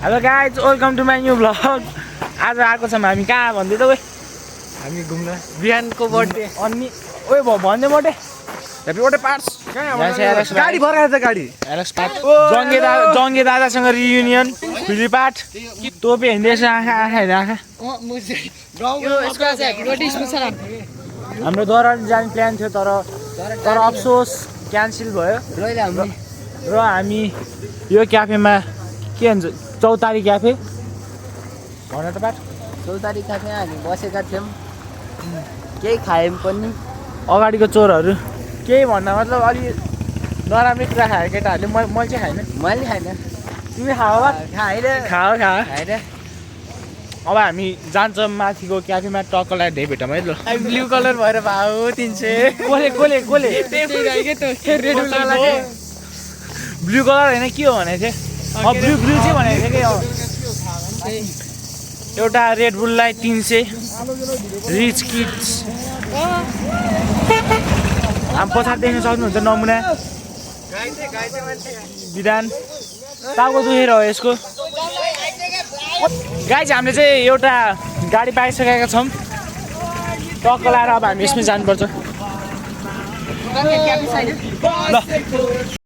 hello guys welcome to my new vlog आज आएको छौँ हामी कहाँ भन्दै त ओए हामी घुम्न बिहानको बर्थडे अनि ओए भन्दै बर्थडे ह्याप्पी बर्थडे पार्ट्स गाडी भर्खर त गाडी एलेक्स पार्ट जङ्गे दादासँग रियुनियन फिल्ली पाठ तोपे हिँड्दैछ आँखा हेर्ने आँखा हाम्रो द्वारा जाने प्लान थियो तर अफसोस क्यान्सल भयो र हामी यो क्याफेमा के भन्छ चौतारी क्याफे भन त पाठ चौतारी क्याफे हामी बसेका थियौँ केही खायौँ पनि अगाडिको चोरहरू केही भन्दा मतलब अलि नराम्रै कुरा खायो केटाहरूले मैले चाहिँ खाइनँ मैले खाइनँ तिमी खाऊ खाएँ खाऊ खाएर अब हामी जान्छौँ माथिको क्याफेमा टक्कलाई ढेइ भेटौँ है ल ब्लू कलर भएर भाउ 300 कसले ब्लू कलर होइन के हो भनेको थिएँ ब्लू चाहिँ भनेको थिएँ कि एउटा रेड बुललाई 300 रिच किड्स हामी पछाडि देख्न सक्नुहुन्छ नमुना विधान टाउको दुखेर हो यसको गाइज हामीले चाहिँ एउटा गाडी पाइसकेका छौँ टक्क लाएर अब हामी यसमा जानुपर्छ ल